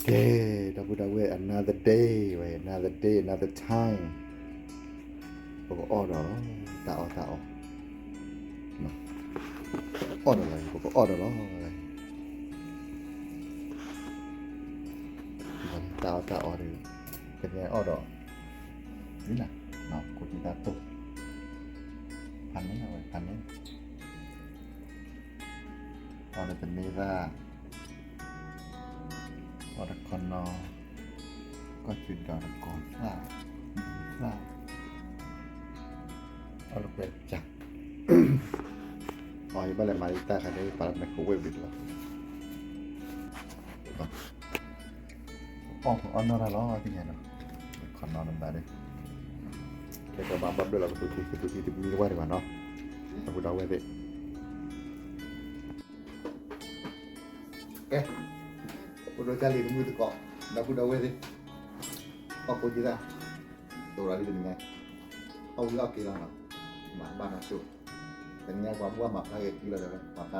ကဲ, ဒီပုၢ်ဒီဝဲၢ် another day ဝဲ another day, another time ပကအီၣ်ဒီးလီၤ, တၢ်အီၣ်တၢ်အီ, အီၣ်ဒီးလီၤ, ပကအီၣ်ဒီးလီၤ, တၢ်အီၣ်တၢ်အီဒီး ကန့ၢ်အီၣ်ဒီး လံနၤ, ကိးကံတၢ်တိၢ်, ဖးန့ၢ်ဝဲ ဖးန့ၢ်, အီၣ်ဒီးတန့ၢ်သၣ် အီၣ်တခီနီၤ, ကီၢ်ဆူဒီးတကီၤသၣ်, သၣ်, အီၣ်လၢကွဲကၢ်, အီၣ်ယဘၣ်လဲၤမၤလၢတၢ်ခါန့ၣ် ပာ်လၢ microwave ဘၣ်လီၤ, အီၣ်အီၣ်နီၢ်တၢ်လီၤ သ့ၣ်ညါနီၤ, ခီနီၤနဘၣ်ဒီး, ကဲကီးဘၣ်ဘၣ်ဘျၢၣ်လီၤ ကပူၤထံ ကပူၤထံတမံၤတဝၢ်ဒံးဘၣ်နီၤ, ဒီပုၢ်ဒီဝဲၢ်သ့ၣ် ကဲ, ပဒိၣ်ကၢ်လံၤတမုၢ်သကိး, ဒီပုၢ်ဒီဝဲၢ်သ့ၣ်, အီၣ်ကိးကံတၢ်, တိၢ်ရၤလံတနံၤညါ, အီၣ်ဝံၤအီၣ်က့ၤလီၤနီၤ, မၤဘၣ်နီၢ်ဆိ, တနံၤညါပှၤဘူၣ်ဘၣ်မၤဖျါက့ၤကုလီၤဒီး ပှၤဖျါ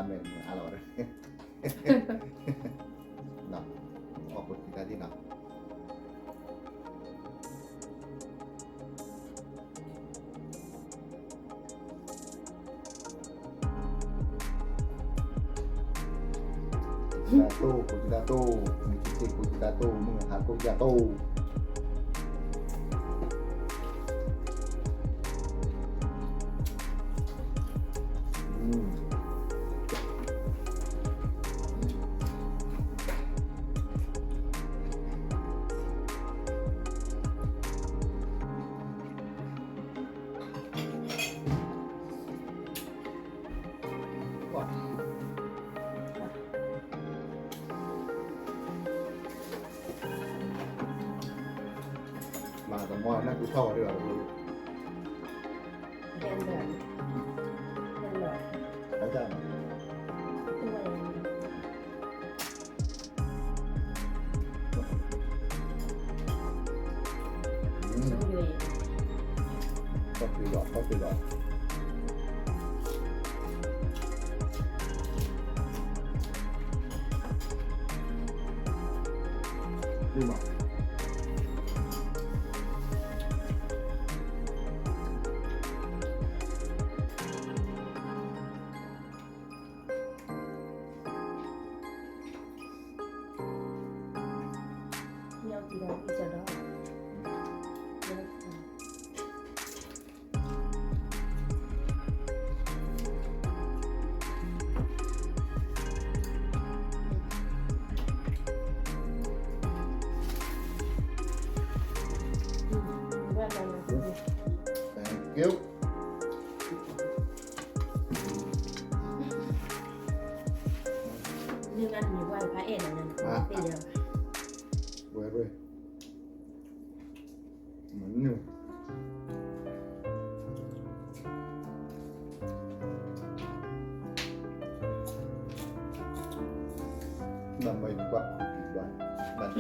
မဲာ်မုာ်အါလီၤဝဲဒီး အီၣ်ကိးကံတၢ်ဒ်နီၤ ကိးကံတၢ်တိၢ်, ကိးကံတၢ်တိၢ်, မုၢ်ဆ့ၣ်ဆ့ၣ်ကိးကံတၢ်တိၢ်, မုၢ်ဟါကိးကံတၢ်တိၢ်. မၤတမီၢ်နၢ်ကူထီၣ်ဝဲဒၣ်လီၤ. Thank you. မ့ၢ်ဘၣ်နမံၤပှၢ်တဖၣ်အဲၣ်နၤ, ဝဲဝဲ, မနုၤ, ဘၣ်မံၤပှၢ်ခူၣ်ပံၤဘၣ်, ဘၣ်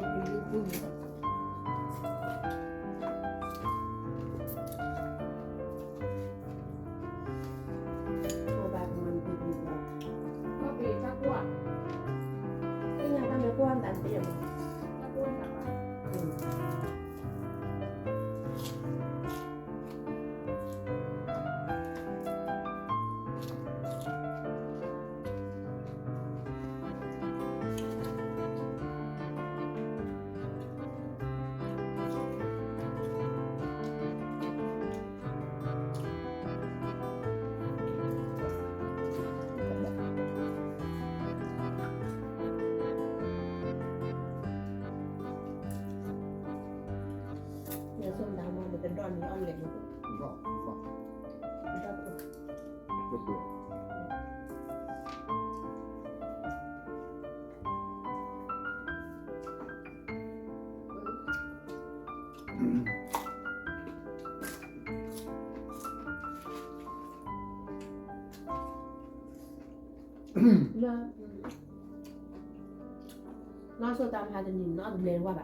နီၢ်ဆိတၢ်ဖးတနံၤ နီၢ်တဘျဲဝဲဘၣ်,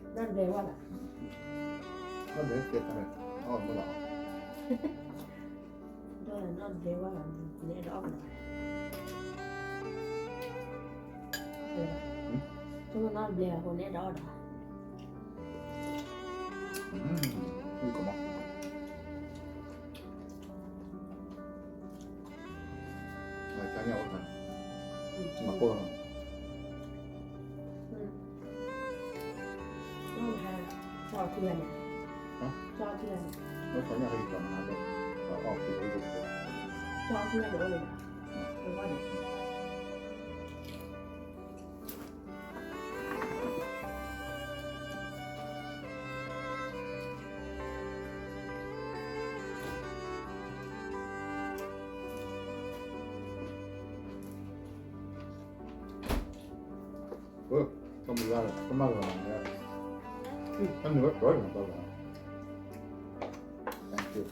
နီၢ်တဘျဲဝဲဘၣ်, နီၢ်တဘျဲဝဲဘၣ်, နီၢ်တဘျဲဝဲဘၣ်, လဲၤဒီးအီၣ်ဘၣ်. နီၢ်ဘျဲးအဃိန့ၣ်ဒီး တမုၢ်လၢ်လၢ ကမၣ်လီၤန့ၣ် အန့ၣ်ဝဲပှဲၤလီၤ Thank you.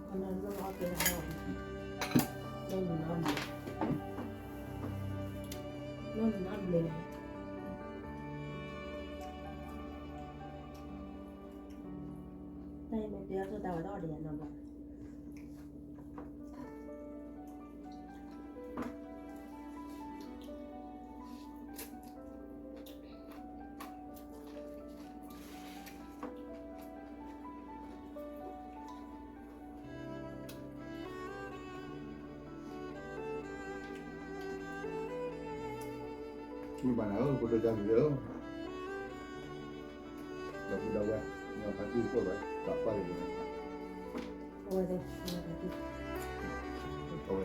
တၢ်အံၤမ့ၢ်ပျဲအီၤ တၢ်ဝဲတအီၣ်ဒံးနီၤဘၣ်. ဝံၤဘၣ်နၤဧၢ ဖိဒိၣ်ကၢ်လံၤဧၢ, ဒီပုၢ်ဒီဝဲၢ် ညီဖါတံၢ်ဖိဝဲ သးပှၢ်လံၤလံၤ အဝဲသ့ၣ် အဝဲ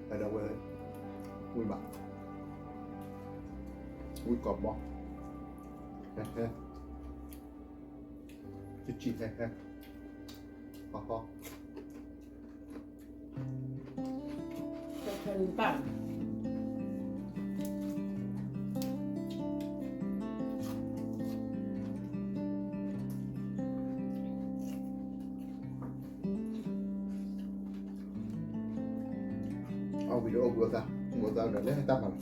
အဲၣ်ဒိးဝဲ ဝံၣ်ဘၣ် ဝံၣ်ကီးဘီ ဟဲဟဲ ဆံးဆံးဟဲဟဲ ဟီၣ်ဟီၣ် အီၣ်ဝံၤဒီးအိၣ်ဘှံးအသး အိၣ်ဘှံးအသးဒီးလဲၤတၢ်မၤလီၤ.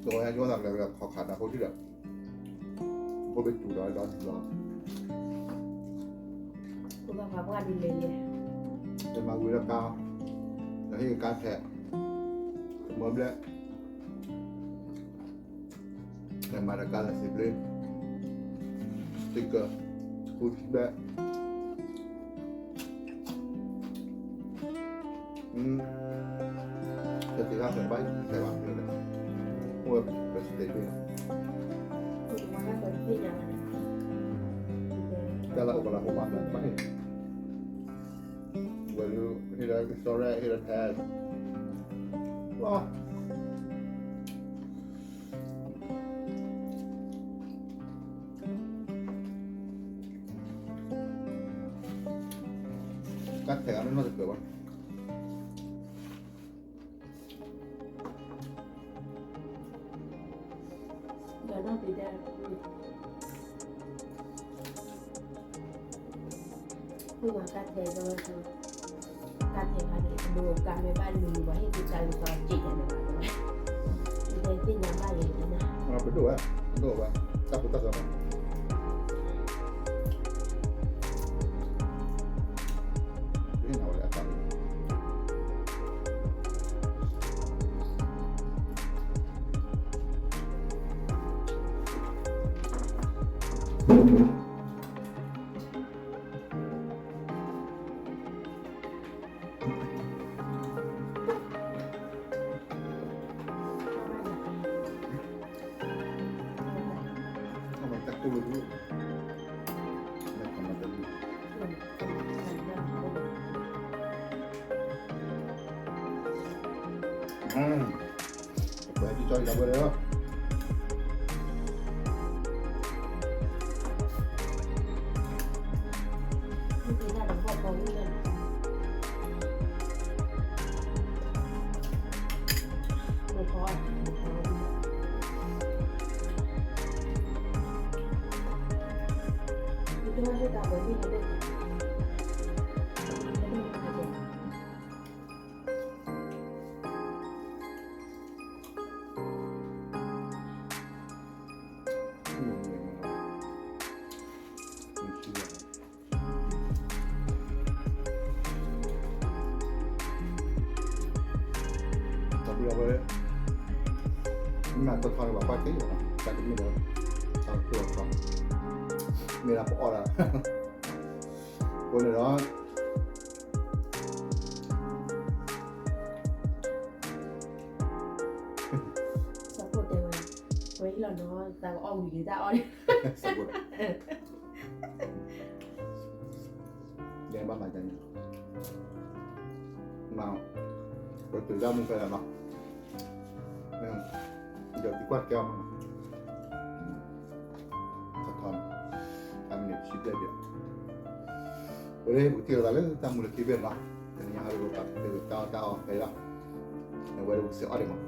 ကဝဲယိသးကလဲၤဝဲခီခးတၢ်ဖိထံၣ်ဒီး ဖိဘ့ၣ်တူၢ်ဒီးဒီးတူၢ်ဒီး ကဘၣ်ပှၤပှၢ်ဒ်လဲၣ်လဲၣ် ယမၤဝံၤလၢကါ ဒီးဟ့ၣ်ကါထဲး မၢဘျဲၣ် ကမၤတကါလၢစံးဘျုး sticker ဃုဘျဲၣ် တသ့ၣ်ညါဖဲဘၣ် ဖဲဘၣ်ဖဲလဲၣ် အိၣ်ဝဲပစံးဘျုး တၢ်လၢအိၣ်ကလးအိၣ်ဘၣ်ဘၣ် ဝဲလၢ ဟ့ၣ်ဒီးကစီရဲၣ် ဟ့ၣ်ဒီးထဲ လီၤ ကါထဲးအနီၢ်တကြၢးဘၣ်. တဲ မ့ၢ်ဝဲတၢ်ထဲဒီး တၢ်ထဲဘၣ်န့ၣ် ဒိကါမ့ၢ်ဘၣ်လူၤဘၣ်ဟ့ၣ်ဒိကါလူၤသီစ့ၣ်ယၤန့ၣ်ဘၣ် တဲဝဲ ယတဲသ့ၣ်ညါဘၣ်ယဲန့ၣ် ပဒိၣ်ဝဲ ပဒိၣ်ဝဲ တၢ်ဖိတၢ်စၢဘၣ် ဟ့ၣ်နၤဝဲလၢအသး ဝဲဒ်ကၠီလီၤဝဲလၢ တၢ်ဘျီဝဲ မ့ၢ်တထီန့ၣ်ဘၣ်ကွၢ်က့ၤလီၤ တၢ်ကမ့ၢ်ဒီး တၢ်ကတိၤထီ မ့ၢ်ဒၣ်ပအီၣ်ဒၣ် အဃိန့ၣ်ဒီး စီၤဖိတဲဝဲ ဝဲအံၤလီၤနီၤ တၢ်ကအီၣ်ဝံၤက့ၤတၢ်အီၣ်န့ၣ် စီၤဖိ လဲၤဘၣ်မၤကန့ၣ် မၤ ပတုၤတၢ်မူဖဲလၢနီၤ ဒီးသံကွၢ်တကဲအီၤမး ထီထီန့ၣ် တၢ်မ့ၢ်န့ၣ် ပစံးဘျဲၣ်ဒံး ဝဲလၢပကထံၣ်လိာ်သးလၢတၢ်မူလၢခံဘ့ၣ်နီၤ တနံၤညါဟီဒီးပကပာ်တၢ်အီၣ်တၢ်အီဖဲလီၤ အဝဲဒၣ်ပစံးအီၣ်ဒံးမး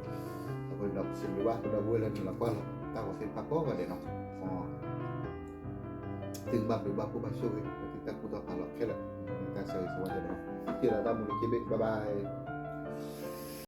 အဃိဒီးပစံးဘျုးဘၣ် ပဒီပုၢ်ဝဲၢ်လၢနုာ်လီၤကွၢ်လီၤ တၢ်ဂီၤသ့ၣ်တဖၣ်ကိးဂၤဒဲးနီၤ သုကဘၣ်ဘျုးဘၣ်ဖှိၣ်ဘၣ်ဆိၣ်ဂ့ၤ ပသုတၢ်ကူၣ်တၢ်ဖးလီၤခဲလၢာ် တၢ်ဆၢဂ့ၤဆၢဝါကဒီး ထံၣ်လိာ်သးတၢ်မူလၢခံဘ့ၣ် bye bye